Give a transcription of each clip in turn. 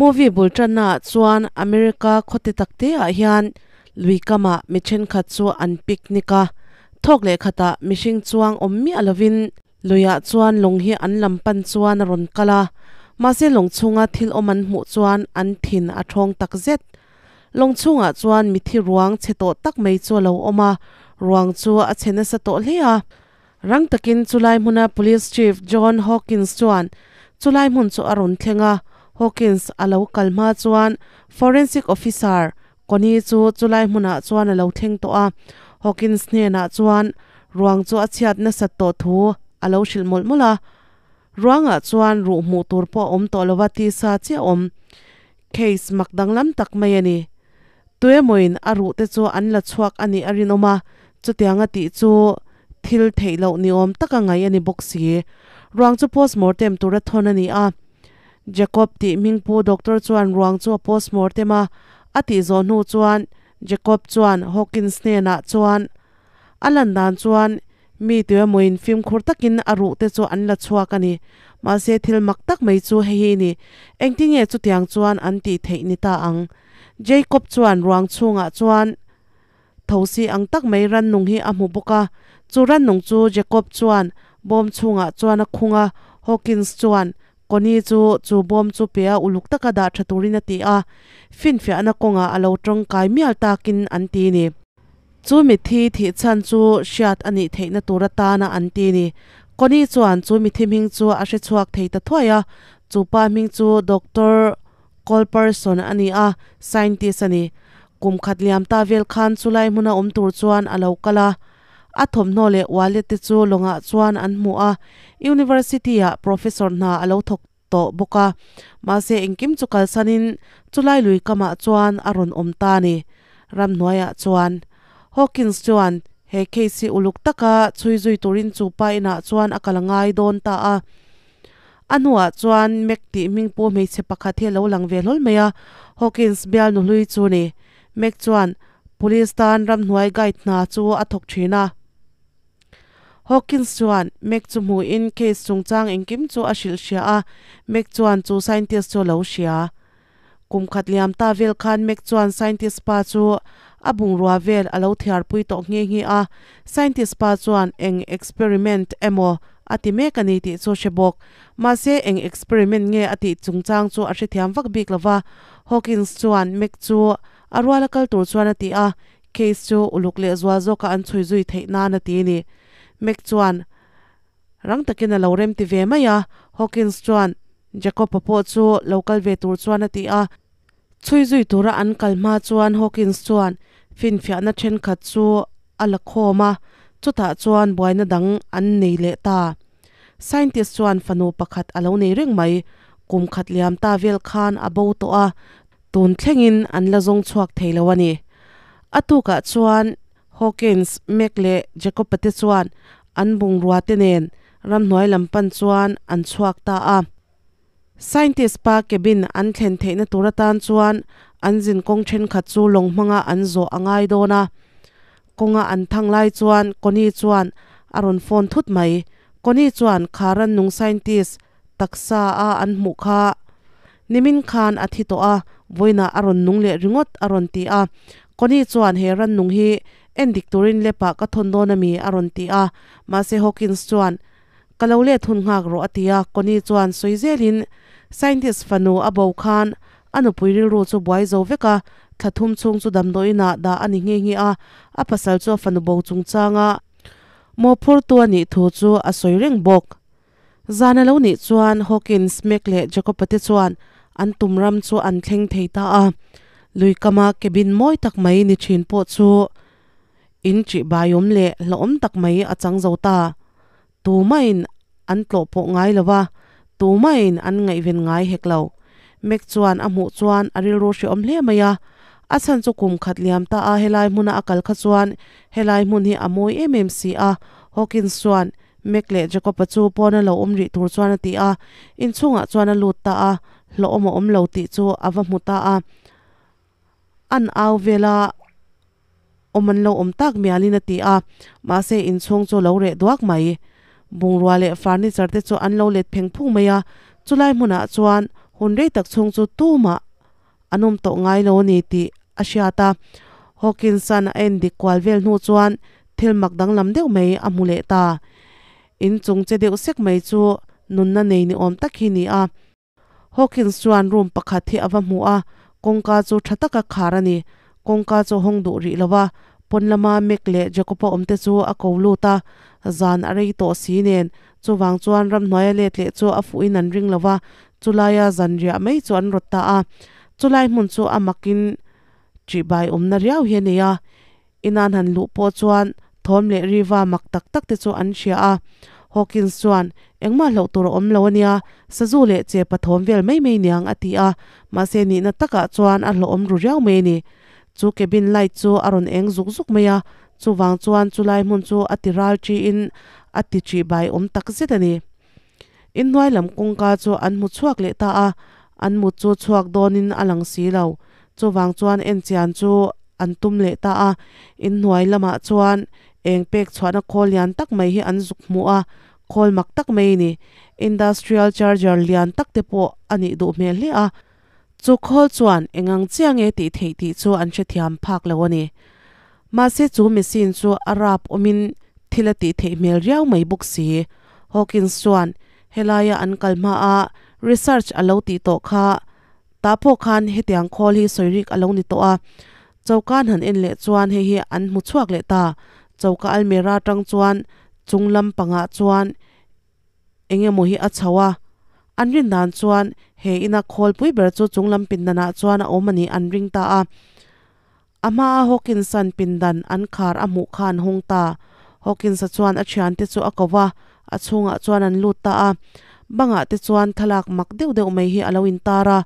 Movie bul tanna ah chuan America khaw te tak te ah hian lui kamah mi thenkhat chu an picnic a thawk leh khatah mihring chuang awm miah lovin luiah chuan lawng hi an lam pan chuan a rawn kal a mahse lawng chhunga thil awm an hmuh chuan an thin a thawng tak zet lawng chhungah chuan mithi ruang chhe tawh tak mai chu a lo awm a ruang chu a chhe nasa tawh hle a. Rang takin chulai hmuna Police Chief John Hawkins chuan chulai hmun chu a rawn thleng a, Hawkins a lo kal hma chuan Forensic Officer Connie chu chulai hmunah chuan a lo thleng tawh a, Hawkins hnenah chuan ruang chu a chhiat nasat tawh thu a lo hrilh mawlh mawlh a, ruangah chuan ruh hmuh tur pawh a awm tawh lo va tisa chiah a awm. Case mak danglam tak mai a ni. Tuemawin a ruh te chu an la chhuak a nih a rinawm a, chutianga tih chu thil theih loh ni awm taka ngaih a ni bawk si. Ruang chu postmortem tura thawn a ni a. Jacob tih hmingpu doctor chuan ruang chu a postmortem a, a tih zawh hnu chuan Jacob chuan Hawkins hnenah chuan A lan dan chuan mi tuemawin fimkhur takin a ruh te chu an la chhuak a ni. Mahse thil mak tak mai chu hei hi ni. Engtinge chutiang chuan an tih theih ni ta ang? Jacob chuan ruang chhungah chuan thosi ang tak mai rannung hi a hmu bawk a. Chu rannung chu Jacob chuan bawm chhungah chuan a khung a, Hawkins chuan Connie chu chu bawm chu pe a uluk taka dah tha turin a ti a, finfiahna kawngah a lo tawngkai mial takin an ti ni. Chu mithi thih chhan chu hriat a nih theihna tur atana an ti ni. Connie chuan chu mithi hming chu a hre chhuak thei ta thuai a, chu pa hming chu Doctor Colperson a ni a, scientist a ni. Kum khat liam ta vel khan chulai hmuna awm tur chuan a lo kal a. A thawmhnaw leh wallet te chu lawngah chuan an hmu a, University ah professor hna a lo thawk tawh bawk a, mahse engkim chu kalsanin chulai lui kamah chuan a rawn awm ta a ni. Ramhnuaiah chuan Hawkins chuan he case hi uluk taka chhui zui turin chu pa inah chuan a kal ngai dawn ta a. A hnuah chuan Mac tih hming pu hmeichhe pakhat hi a lo lang ve hlawl mai a, Hawkins bialnu hlui chu ni. Mac chuan Police tan ramhnuai guide hna chu a thawk thin a. Hawkins chuan Mac chu hmuhin case chungchang engkim chu a hrilh hria a, Mac chuan chu scientist chu a lo hria. Kum khat liam ta vel khan Mac chuan scientist pa chu a bungrua vel a lo thiarpui tawh nghe nghe a, scientist pa chuan eng experiment emaw a ti mek a ni tih chu hre bawk. Mahse eng experiment nge a tih chungchang chu a hrethiam vak bik lo va, Hawkins chuan Mac chu A ruala kal tur chuan a ti a, case chu uluk leh zual zawka an chhui zui theih nan a ti a ni. Mac chuan rang takin a lo rem ti ve mai a, Hawkins chuan Jacob-a pawh chu lo kal ve tur chuan a ti a. Chhui zui tura an kal hma chuan Hawkins chuan finfiahna thenkhat chu a la khawm a, chutah chuan buaina dang an nei leh ta. Scientist chuan fanu pakhat a lo nei reng mai, kum khat liam ta vel khan a bo tawh a, Tun thlengin an la zawng chhuak thei lo a ni. A tukah chuan Hawkins, Mac leh Jacob-a te chuan an bungrua te nen ramhnuai lam pan chuan an chhuak ta a. Scientist pa cabin an thlen theihna tur atan chuan an zin kawng thenkhat chu lawng hmanga an zawh a ngai dawn a. Kawnga an thang lai chuan Connie chuan a rawn phone thut mai. Connie chuan kha rannung scientist taksa a an hmuh kha nimin khan a thi tawh a, vawiinah a rawn nung leh ringawt a rawn ti a. Connie chuan he rannung hi en dik turin lepah ka thawn dawn ami a rawn ti a, mahse Hawkins chuan Ka lo let hun nghak rawh a ti a, Connie chuan sawi zelin scientist fanu a bo khan a nupui rilru chu buai zo vek a, thla thum chhung chu damdawiinah dah a ni nghe nghe a, a pasal chu a fanu bo chungchanga mawhphurtu a nih thu chu a sawi reng bawk. Zan a lo nih chuan Hawkins, Mac leh Jacob-a te chuan an tum ram chu an thleng thei ta a. Lui kama cabin mawi tak mai ni thin pawh chu in ṭih baiawm leh hlauhawm tak mai a chang zo ta. Tumahin an tlawh pawh ngai lo va, tumahin an ngaihven ngai hek lo. Mac chuan a hmuh chuan a rilru hreawm hle mai a. A chhan chu kum khat liam ta a helai hmuna a kal kha chuan helai hmun hi a mawi em em si a. Hawkins chuan Mac leh Jacob-a chu pawn a lo awm rih tur chuan a ti a, inchhungah chuan a lut ta a, hlawhawm a awm lo tih chu a va hmu ta a. An au vel a, awm an lo awm tak mialin a ti a, mahse inchhung chu lo reh duak mai. Bungrua leh furniture te chu an lo let pheng phung mai a, chulai hmunah chuan Hun rei tak chhung chu tumah an awm tawh ngai lo a ni tih a hriat a. Hawkins-a'n a en dik kual vel hnu chuan thil mak danglam deuh mai a hmu leh ta. In chung che deuh sek mai chu nunna nei ni awm tak hi ni a. Hawkins chuan room pakhat hi a va hmu a, kawngka chu tha taka khar a ni. Kawngka chu a hawng duh rih lo va, pawn lama Mac leh Jacob-a awm te chu a ko lut a, zan a rei tawh si nen, chuvang chuan ramhnuaia let leh chu a fuhin an ring lo va, chulaia zan riah mai chu an rawt ta a. Chulai hmun chu a makin ṭihbai awmna riau hi a nei a, Inan han luh pawh chuan thawm leh riva mak tak tak te chu an hria a. Hawkins chuan, Engmah hlauh tur a awm lo a nia, sazu leh chepa thawm vel mai mai niang a ti a, mahse nihna takah chuan a hlawhawm ru riau mai a ni. Chu cabin light chu a rawn eng zuk zuk mai a, chuvang chuan chulai hmun chu a ti ral ṭiin a ti ṭihbai awm tak zet a ni. Inhnuai lam kawngka chu an hmu chhuak leh ta a, an mut chu chhuak dawnin a lang si lo. Chuvang chuan enchian chu an tum leh ta a, inhnuai lamah chuan eng pek chhuahna khawl lian tak mai hi an zuk hmuh a, khawl mak tak mai a ni. Industrial charger lian tak te pawh a nih duh hmel hle a, chu khawl chuan eng ang chiah nge tih theih tih chu an hrethiam phak lo a ni. Mahse chu machine chu a rap awmin thil a tih theih hmel riau mai bawk si. Hawkins chuan helaia an kal hmaa research a lo tih tawh kha tah pawh khan hetiang khawl hi sawi rik a lo ni tawh a. Choka an han en leh chuan hei hi an hmu chhuak leh ta. Choka almirah atang chuan chung lam pangah chuan eng emaw hi a chho a. An rin dan chuan he ina khawlpui ber chu chung lam pindanah chuan a awm a nih an ring ta a. A hmaa Hawkins-a'n pindan an khar a hmuh kha an hawng ta. Hawkins-a chuan a thiante chu a ko va, a chhungah chuan an lut ta a. Bangah te chuan thlalak mak deuh deuh mai hi a lo intar a,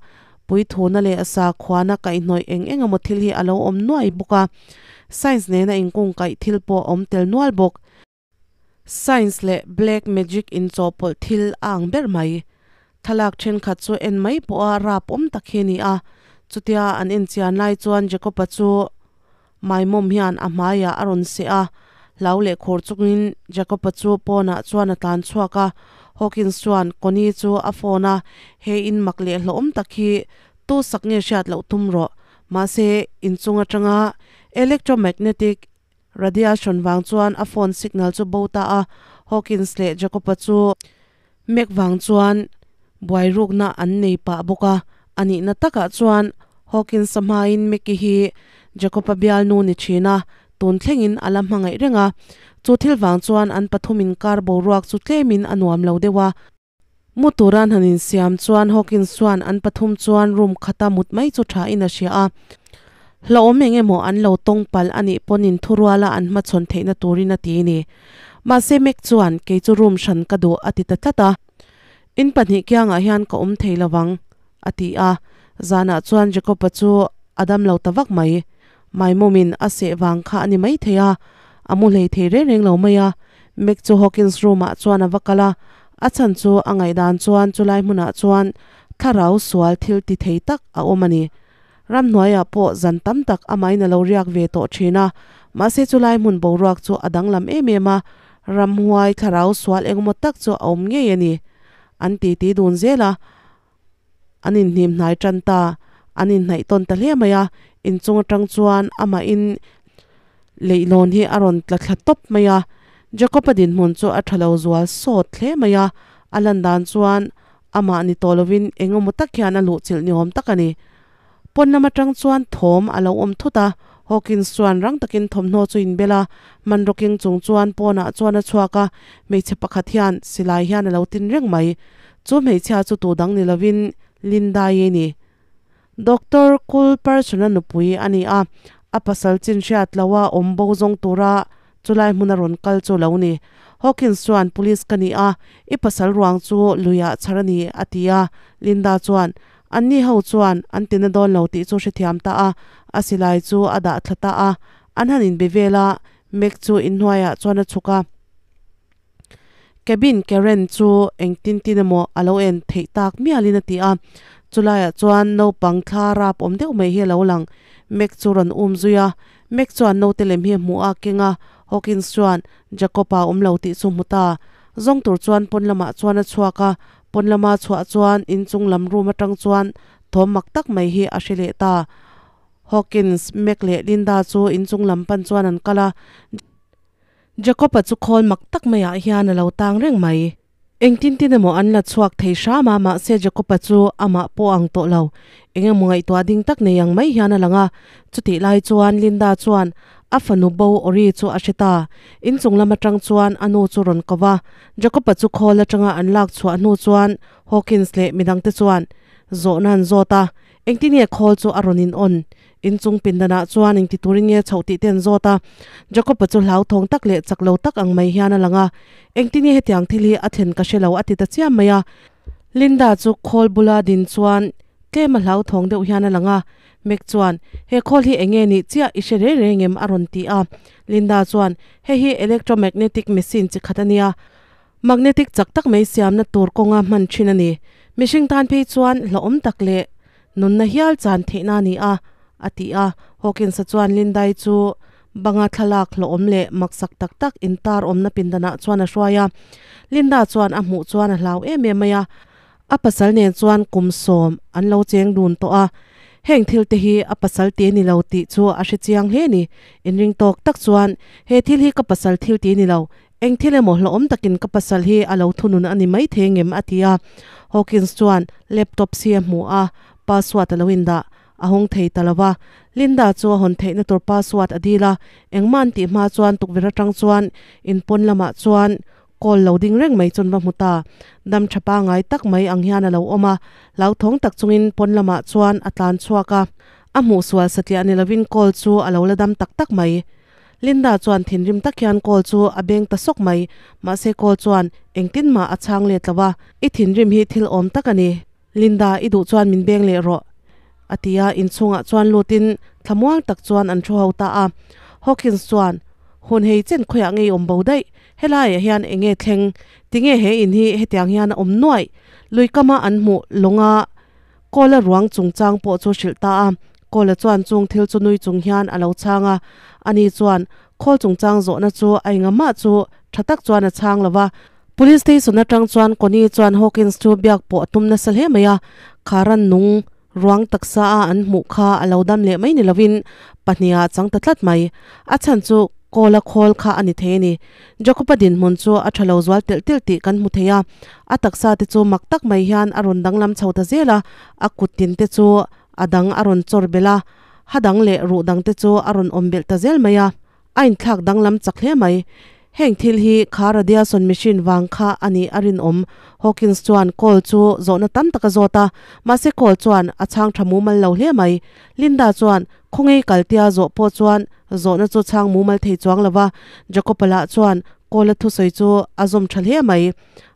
puithuna leh sakhuana kaihhnawih eng eng emaw thil hi a lo awm nuai bawk a. Science nena inkungkaih thil pawh a awm tel nual bawk. Science leh black magic inchawhpawlh thil a ang ber mai. Thlalak thenkhat chu en mai pawha rap awm tak hi a ni a. Chutia an en chian lai chuan Jacob-a chu maimawm hian a hmaiah a rawn seh a. Hlau leh khur chungin Jacob-a chu pawnah chuan a tlan chhuak a. Hawkins chuan Connie chu a phone a, He in mak leh hlauhawm tak hi tu sak nge hriat loh tum rawh. Mahse, inchung atanga electromagnetic Radiation vang chuan a phone signal chu bo ta a, Hawkins leh Jacob-a chu Mac vang chuan buai rukna an nei pah bawk a. A nihna takah chuan Hawkins-a hmain Mac-i hi Jacob-a bialnu ni thin a, tun thlengin a la hmangaih reng a. Chu thil vang chuan an pathum inkar boruak chu tlemin a nuam lo deuh a. Mu tura an han insiam chuan Hawkins chuan an pathum chuan room khata mut mai chu tha in a hria a. Hlauhawm eng emaw an lo tawng palh a nih pawn in thuruala an hmachhawn theihna turin a ti a ni. Mahse Mac chuan kei chu room hran ka duh a ti ta tlat a. In pahnih kiangah hian ka awm thei lovang a ti a. Zanah chuan Jacob-a chu a dam lo ta vak mai. Maimawmin a seh vang kha a ni maithei a, a mu hlei thei reng reng lo mai a. Mac chu Hawkins room-ah chuan a va kal a, a chhan chu a ngaihdan chuan chulai hmunah chuan thlarau sual thil ti thei tak a awm a ni. Ramhnuaiah pawh zan tam tak amahin a lo riak ve tawh thin a, mahse chulai hmun boruak chu a danglam em em a, ramhuai thlarau sual engemaw tak chu a awm ngei a ni. An titi dun zel a. An inhnim hnai tan ta, an inhnaih tawn ta hle mai a, inchung atang chuan amahin leihlawn hi a rawn tla thla tawp mai a, Jacob-a dinhmun chu a tha lo zual sawt hle mai a, a lan dan chuan amah ni tawh lovin eng emaw tak hian a luhchilh ni awm tak a ni. Pawn lam atang chuan thawm a lo awm thut a, Hawkins chuan rang takin thawmhnaw chu inbel a, hmanraw keng chung chuan pawnah chuan a chhuak a, hmeichhe pakhat hian silai hian a lo tin reng mai. Chu hmeichhia chu tu dang ni lovin Linda-i a ni. Doctor Kul Parson-a nupui a ni a, a pasal chin hriat loha awm bo zawng tura chulai hmuna rawn kal chu lo ni. Hawkins chuan Police ka ni a, i pasal ruang chu luiah chhar a ni, a ti a. Linda chuan, Anni ho chuan an tina dawn lo tih chu hrethiam ta a, a silai chu a dah thla ta a. An han inbe vel a, Mac chu inhnuaiah chuan a chhuk a. Cabin Karen chu engtin tin emaw a lo en theih tak mialin a ti a. Chulaiah chuan naupang thla rap awm deuh mai hi a lo lang. Mac chu rawn um zui a. Mac chuan naute lem hi a hmuh a keng a, Hawkins chuan Jacob-a awm lo tih chu hmu ta. Zawng tur chuan pawn lamah chuan a chhuak a, pawn lama chhuah chuan inchung lam room atang chuan thawm mak tak mai hi a hre leh ta. Hawkins, Mac leh Linda chu inchung lam pan chuan an kal a, Jacob-a chu khawl mak tak maiah hian a lo tang reng mai. Engtin tin emaw an la chhuak thei hram a, mahse Jacob-a chu amah pawh ang tawh lo. Eng emaw ngaihtuah ding tak nei ang mai hian a lang a. Chutih lai chuan Linda chuan a fanu bo Ori chu a hre ta. Inchung lam atang chuan a nu chu rawn ko va. Jacob-a chu khawl atanga an lak chhuah hnu chuan Hawkins leh midangte chuan zawhna an zawt a. Engtin nge khawl chu a rawn in on? Inchung pindanah chuan engti turin nge chhoh tih te an zawt a, Jacob-a chu hlauthawng tak leh chak lo tak ang mai hian a lang a, Engtin nge hetiang thil hi a thlen ka hre lo a ti ta chiam mai a. Linda chu khawl bula din chuan tlem a hlauthawng deuh hian a lang a, Mac chuan, He khawl hi eng nge nih chiah i hre reng reng em? a rawn ti a. Linda chuan, Hei hi electromagnetic machine chi khat a nia. Magnetic chak tak mai siamna tur kawnga hman thin a ni. Mihring tan phei chuan hlauhawm tak leh nunna hial chan theihna a ni a, a ti a. Hawkins-a chuan Lindai chu banga thlalak hlauhawm leh maksak tak tak intar awmna pindanah chuan a hruai a. Linda chuan a hmuh chuan a hlau em em mai a. A pasal nen chuan kum sawm an lo cheng dun tawh a, heng thil te hi a pasal ti ni lo tih chu a hre chiang hle ni. Inring tawk tak chuan, He thil hi ka pasal thil ti ni lo, eng thil emaw hlauhawm takin ka pasal hi a lo thunun a ni mai thei ngem a ti a. Hawkins chuan laptop si a hmu a, password a lo indah a hawng thei ta lo va. Linda chu a hawn theihna tur password a dil a, engmah an tih hma chuan tukverh atang chuan inpawn lamah chuan Kawl lo ding reng mai chuan va hmu ta. Dam tha pangai tak mai ang hian a lo awm a, hlauthawng tak chungin pawn lamah chuan a tlan chhuak a. A hmuh sual satliah ni lovin kawl chu a lo la dam tak tak mai. Linda chuan thinrim tak hian kawl chu a beng ta sawk mai, mahse kawl chuan engtin mah a chhang let lo a, I thinrim hi thil awm tak a ni. Linda, i duh chuan min beng leh rawh, a ti a, inchhungah chuan lutin thlamuang tak chuan an thu ho ta a. Hawkins chuan, Hun hei chen khawiah ngei awm bo daih, helaiah hian eng nge thleng? Tinge he in hi hetiang hian a awm nuaih? Lui kama an hmuh lawnga Kawla ruang chungchang pawh chu hrilh ta a. Kawla chuan chung thil chu nui chung hian a lo chhang a, ani chuan khawl chungchang zawhna chu a engamah chu tha tak chuan a chhang lo va. Police station atang chuan Connie chuan Hawkins chu biak pawh a tum nasa hle mai a, kharan nung ruang taksa a an hmuh kha a lo dam leh mai ni lovin pahniha chang ta tlat mai. A chhan chu Kawla khawl kha a ni thei a ni. Jacob-a dinhmun chu a tha lo zual telh telh tih kan hmu thei a, a taksa te chu mak tak mai hian a rawn danglam chho ta zel a, a kut tin te chu a dang a rawn chawr belh a, ha dang leh ruh dang te chu a rawn awm belh ta zel mai a. A inthlak danglam chak hle mai. Heng thil hi kha radiation machine vang kha a nih a rinawm. Hawkins chuan Cole chu zawhna tam tak a zawt a, mahse Cole chuan a chhang tha mumal lo hle mai. Linda chuan khawngei kaltia zawh pawh chuan zawhna chu chhang mumal thei chuang lo va, Jacob-a lah chuan Cole-a thusawi chu a zawm tha hle mai.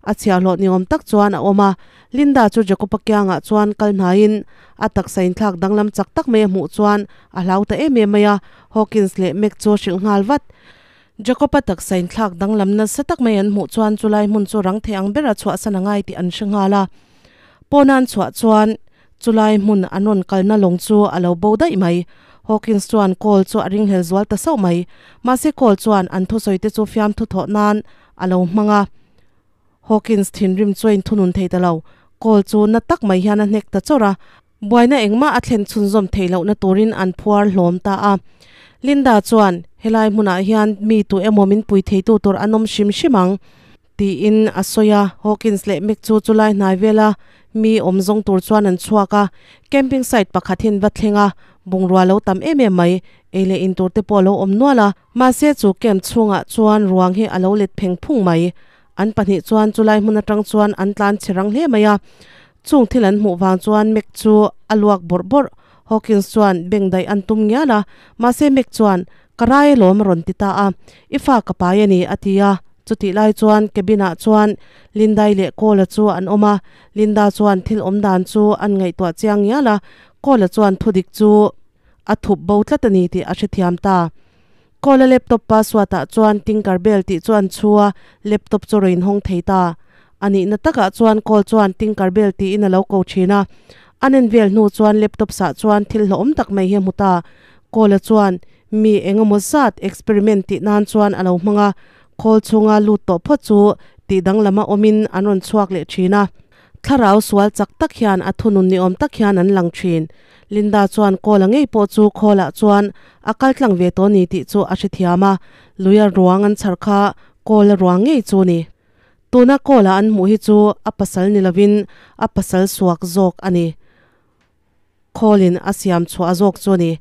A chhiahhlawh ni awm tak chuan a awm a, Linda chu Jacob-a kiangah chuan kal hnaiin a taksa inthlak danglam chak tak mai a hmuh chuan a hlau ta em em mai a, Hawkins leh Mac chu a hrilh nghal vat. Jacob-a taksa inthlak danglam nasa tak mai an hmuh chuan chulai hmun chu rang thei ang bera chhuahsan a ngai tih an hre nghal a. Pawna an chhuah chuan chulai hmun an rawn kalna lawng chu a lo bo daih mai. Hawkins chuan Cole chu a ringhlel zual ta sauh mai. Mahse Cole chuan an thusawi te chu fiamthu thawh nan a lo hmang a. Hawkins thinrim chu a inthunun thei ta lo. Cole chu na tak mai hian a hnek ta chawrh a. Buaina engmah a thlen chhunzawm theih lohna turin an phuar hlawm ta a. Linda chuan, Helai hmunah hian mi tu emaw min pui theitu tur an awm hrim hrim ang, tiin a sawi a. Hawkins leh Mick chu chulai hnai vela mi awm zawng tur chuan an chhuak a. Camping site pakhat hi an va thleng a, bungrua lo tam em em mai, ei leh in tur te pawh a lo awm nual a. Mahse chu camp chhungah chuan ruang hi a lo let pheng phung mai. An pahnih chuan chulai hmun atang chuan an tlan chhe rang hle mai a. Chung thil an hmuh vang chuan Mac chu a luak bawrh bawrh. Hawkins chuan beng daih an tum ngial a, mahse Mac chuan, Ka rai alawm a rawn ti ta a. I fa ka pai a ni, a ti a. Chutih lai chuan cabin ah chuan Lindai leh Cole-a chu an awm a. Linda chuan thil awm dan chu an ngaihtuah chiang ngial a, Cole-a chuan thudik chu a thup bo tlat a ni tih a hrethiam ta. Cole-a laptop password ah chuan Tinker Bell tih chu an chhu a, laptop chu rawn inhawng thei ta. A nihna takah chuan Cole chuan Tinker Bell tiin a lo ko thin a. A nen vel hnu chuan laptop sah chuan thil hlauhawm tak mai hi a hmu ta. Cole-a chuan mi eng emaw zat experiment tih nan chuan a lo hmang a, khawl chhunga lut tawh phawt chu Tih danglama awmin an rawn chhuak leh thin a. Thlarau sual chak tak hian a thunun ni awm tak hian an lang thin. Linda chuan Kawla ngei pawh chu khawlah chuan a kal tlang ve tawh ni tih chu a hrethiam a, luia ruang an chhar kha Kawla ruang ngei chu ni. Tuna Kawla an hmuh hi chu a pasal ni lovin a pasal suak zawk a ni. Khawlin a siam chhuah zawk chu a ni.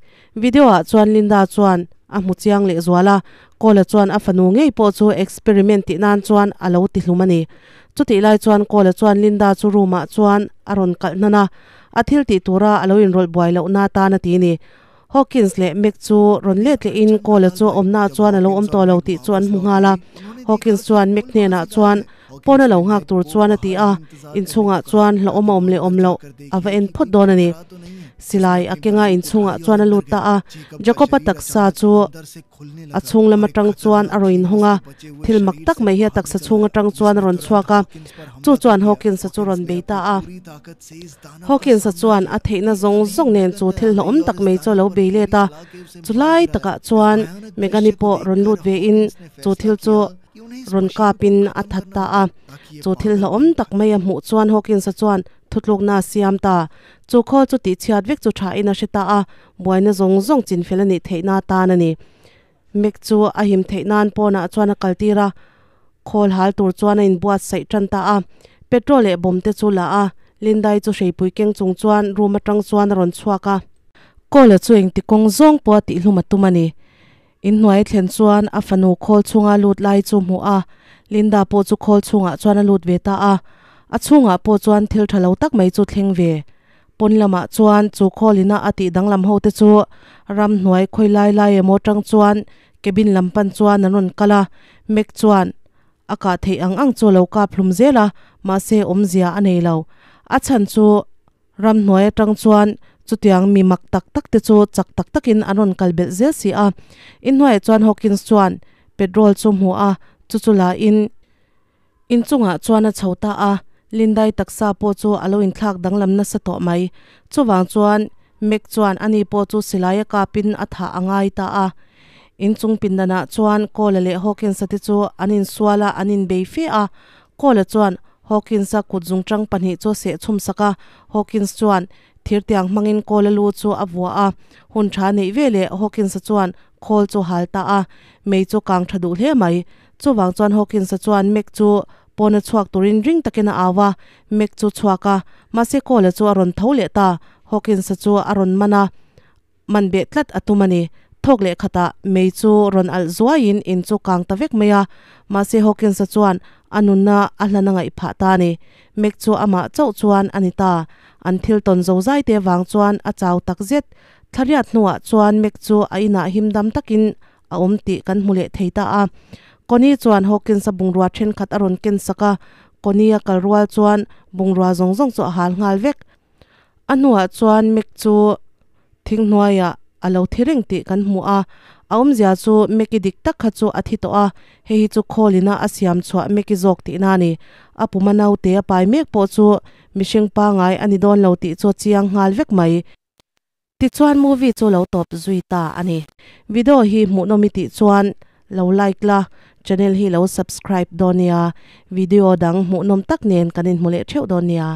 Video ah chuan Linda chuan a hmu chiang leh zual a, Kawla chuan a fanu ngei pawh chu experiment tih nan chuan a lo ti hlum a ni. Chutih lai chuan Kawla chuan Linda chu room ah chuan a rawn kalh hnan a, a thil tih tura a lo inrawlh buai loh na tan a ti a ni. Hawkins leh Mac chu rawn let leh in Kawla chu a awmna ah chuan a lo awm tawh lo tih chu an hmu nghal a. Hawkins chuan Mac hnenah chuan Pawn a lo nghak tur chuan a ti a, inchhungah chuan hlauhawm a awm leh awm loh a va en phawt dawn a ni. Silai a kenga inchhungah chuan a lut ta a, Jacob-a taksa chu a chhung lam atang chuan a rawn inhawng a, thil mak tak mai hi a taksa chhung atang chuan a rawn chhuak a, chu chuan Hawkins-a chu rawn bei ta a. Hawkins-a chuan a theihna zawng zawng nen chu thil hlauhawm tak mai chu a lo bei let a, chu lai takah chuan Megan-i pawh rawn lut vein chu thil chu rawn kapin a that ta a. Chu thil hlauhawm tak mai a hmuh chuan Hawkins-a chuan thutlukna a siam ta. Chu khawl chu tihchhiat vek chu thain a hre ta a, buaina zawng zawng chinfel a nih theihna atan a ni. Mac chu a him theih nan pawnah chuan a kaltir a, khawl hal tur chuan a inbuatsaih tan ta a. Petrol leh bomb te chu la a, Lindai chu hreipui keng chung chuan room atang chuan a rawn chhuak a. Kawla chu engti kawng zawng pawh a tihhlum a tum a ni. Inhnuai thlen chuan a fanu khawl chhunga lut lai chu hmuh a, Linda pawh chu khawl chhungah chuan a lut ve ta a. A chhungah pawh chuan thil tha lo tak mai chu thleng ve. Pawn lamah chuan chu khawl ina a tih danglam ho te chu ramhnuai khawi lai lai emaw tang chuan cabin lam pan chuan an rawn kal a, Mac chuan a kah theih ang ang chu a lo kap hlum zel a, mahse awmzia a nei lo. A chhan chu. Ramhnuai atang chuan chutiang mi mak tak tak te chu chak tak takin an rawn kal belh zel si a. Inhnuaiah chuan Hawkins chuan petrol chu hmu a, chu chu la in inchungah chuan a chho ta a. Lindai taksa pawh chu a lo inthlak danglam nasa tawh mai. Chuvang chuan Mac chuan ani pawh chu silai a kapin a thah a ngai ta a. Inchung pindanah chuan Cole-a leh Hawkins-a te chu an insual a, an inbei fe a. Cole-a chuan Hawkins-a kut zungchang pahnih chu a seh chhum sak a, Hawkins chuan thirtiang hmangin Cole-a lu chu a vuah a, hun tha neih ve leh Hawkins-a chuan khawl chu hal ta a, mei chu kang tha duh hle mai. Chuvang chuan Hawkins-a chuan Mac chu pawna chhuak turin ring takin a au a, Mac chu chhuak a, mahse Cole-a chu a rawn tho leh ta, Hawkins-a chu a rawn man a. Man beh tlat a tum a ni. Thawk leh khatah mei chu rawn alh zuaiin in chu kang ta vek mai a, mahse Hawkins-a chuan a nunna a hlan a ngaih phah ta a ni. Mac chu amah chauh chuan a ni ta. An thil tawn zo zai te vang chuan a chau tak zet. Thlariat hnuah chuan Mac chu a inah him dam takin a awm tih kan hmu leh thei ta a. Connie chuan Hawkins-a bungrua thenkhat a rawn ken sak a, Connie-a kal rual chuan bungrua zawng zawng chu a hal nghal vek. A hnuah chuan Mac chu thing hnuaiah a lo thi reng tih kan hmu a, a awmzia chu Mac-i dik tak kha chu a thi tawh a, hei hi chu khawlina a siam chhuah Mac-i zawk tihna a ni. A puma naute a pai mek pawh chu mihring pangai a ni dawn lo tih chu a chiang nghal vek mai. Tichuan movie chu lo tawp zui ta a ni. Video hi hmuhnawm i tih chuan lo like la, channel hi lo subscribe dawn nia. Video dang hmuhnawm tak nen kan inhmu leh theuh dawn nia.